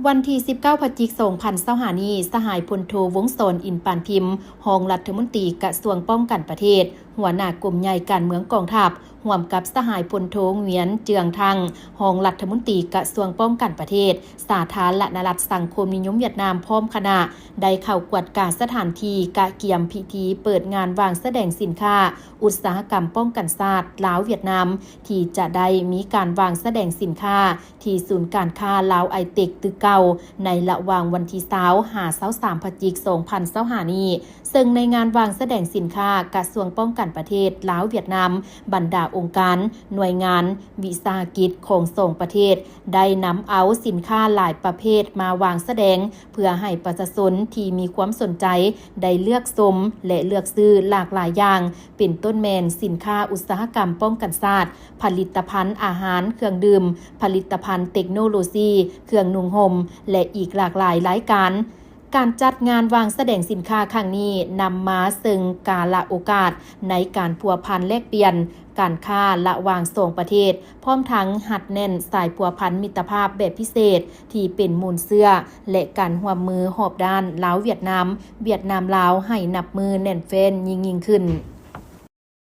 ວັນທີສິບເກົ້າ ພະຈິກ ສອງພັນຊາວຫ້ານີ້, ສະຫາຍພົນໂທ ວົງສອນ ອິນປານພິມ, ຮອງລັດຖະມົນຕີກະຊວງປ້ອງກັນປະເທດ, ຫົວໜ້າກົມໃຫຍ່ການເມືອງກອງທັບ, ຮ່ວມກັບສະຫາຍພົນໂທ ຫງວຽນ ເຈືອງທັງ, ຮອງລັດຖະມົນຕີກະຊວງປ້ອງກັນປະເທດ, ສາທາລະນະລັດສັງຄົມນິຍົມຫວຽດນາມ ພ້ອມຄະນະ ໄດ້ເຂົ້າກວດກາສະຖານທີ່ກະກຽມພິທີເປີດງານວາງສະແດງສິນຄ້າອຸດສາຫະກຳປ້ອງກັນຊາດລາວ-ຫວຽດນາມ ທີ່ຈະໄດ້ມີການວາງສະແດງສິນຄ້າ ທີ່ສູນການຄ້າລາວໄອເຕັກຕຶກເກົ່າ ໃນລະຫວ່າງວັນທີຊາວ ຫາ ຊາວສາມ ພະຈິກ ສອງພັນຊາວຫ້ານີ້, ເຊິ່ງໃນງານວາງສະແດງສິນຄ້າ ກະຊວງປ້ອງກັນປະເທດລາວ-ຫວຽດນາມ, ບັນດາອົງການ, ໜ່ວຍງານ, ວິສາຫະກິດຂອງສອງປະເທດ ໄດ້ນຳເອົາສິນຄ້າຫຼາຍປະເພດມາວາງສະແດງ ເພື່ອໃຫ້ປະຊາຊົນທີ່ມີຄວາມສົນໃຈໄດ້ເລືອກຊົມ ແລະ ເລືອກຊື້ຫຼາກຫຼາຍຢ່າງ, ເປັນຕົ້ນແມ່ນສິນຄ້າອຸດສາຫະກຳປ້ອງກັນຊາດ, ຜະລິດຕະພັນອາຫານ, ເຄື່ອງດື່ມ, ຜະລິດຕະພັນເຕັກໂນໂລຊີ, ເຄື່ອງນຸ່ງຫົ່ມ ແລະ ອີກຫຼາກຫຼາຍລາຍການ. ການຈັດງານວາງສະແດງສິນຄ້າຄັ້ງນີ້ ນຳມາເຊິ່ງກາລະໂອກາດໃນການພົວພັນແລກປ່ຽນການຄ້າລະຫວ່າງສອງປະເທດ, ພ້ອມທັງຮັດແໜ້ນສາຍພົວພັນມິດຕະພາບແບບພິເສດ ທີ່ເປັນມູນເຊື້ອ ແລະ ການຮ່ວມມືຮອບດ້ານລາວ-ຫວຽດນາມ, ຫວຽດນາມ-ລາວ ໃຫ້ນັບມື້ແໜ້ນແຟ້ນຍິ່ງໆຂຶ້ນ.